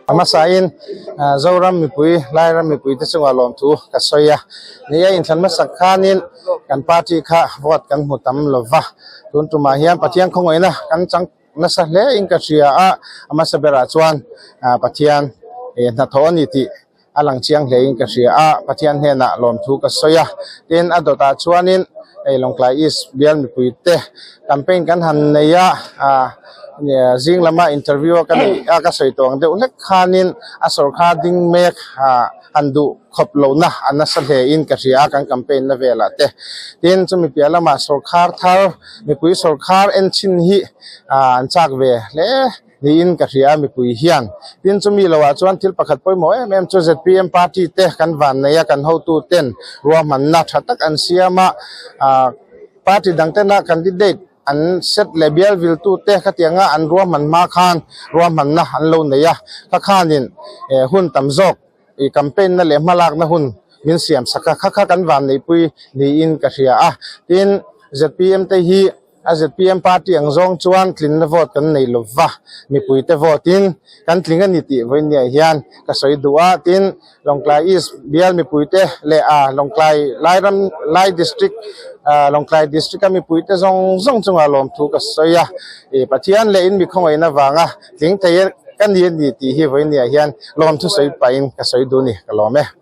A hmasain Zoram mipui, Lairam mipuite chungah lawmthu ka sawi a. Ni a inthlan hmasak khanin kan party kha vote kan hmu tam lo va. Tun tumah hian Pathian khawngaihna kan chang nasa hle in ka hria a, a hmasa berah chuan Pathian hnathawh a ni tih a lang chiang hle in ka hria a, Pathian hnenah lawmthu ka sawi a. Tin, a dawtah chuanin hei Lawngtlai East bial mipuite campaign kan han nei a, zing lama interview a ka neih a ka sawi tawh ang deuh hlek khanin a sawrkar ding mek han duh khawp lohna a nasa hle in ka hria a kan campaign na velah te. Tin, chumi piah lamah sawrkar thar mipui sawrkar en chhin hi an chak ve hle. Niin ka hria a mipui hian. Tin chumi loah chuan thil pakhat pawimawh em em chu zpm party te kan van nei a, kan hotu ten ruahmanna tha tak an siam a, party dang tena candidate an set leh bial viltu te khatianga an ruahman hma khan ruahmanna an lo nei a, kha khanin hun tam zawk i campaign na leh hmalakna hun min siam sak a, kha kha kan van neihpui niin ka hria a. Tin zpm te hi. A zpm party ang zawng chuan tlinna vote kan nei lo va, mipuite vote in kan tling a ni tih vawinia hian ka sawi duh a, tin Lawngtlai East bial mipuite leh a Lawngtlai Lairam Lai District Lawngtlai District a mipuite zawng zawng chungah lawmthu ka sawi a, i Pathian leh in mi khawngaihna vanga tling thei ka ni a ni tih hi vawinia hian lawmthu sawi pahin ka sawi duh a ni, ka lawm e.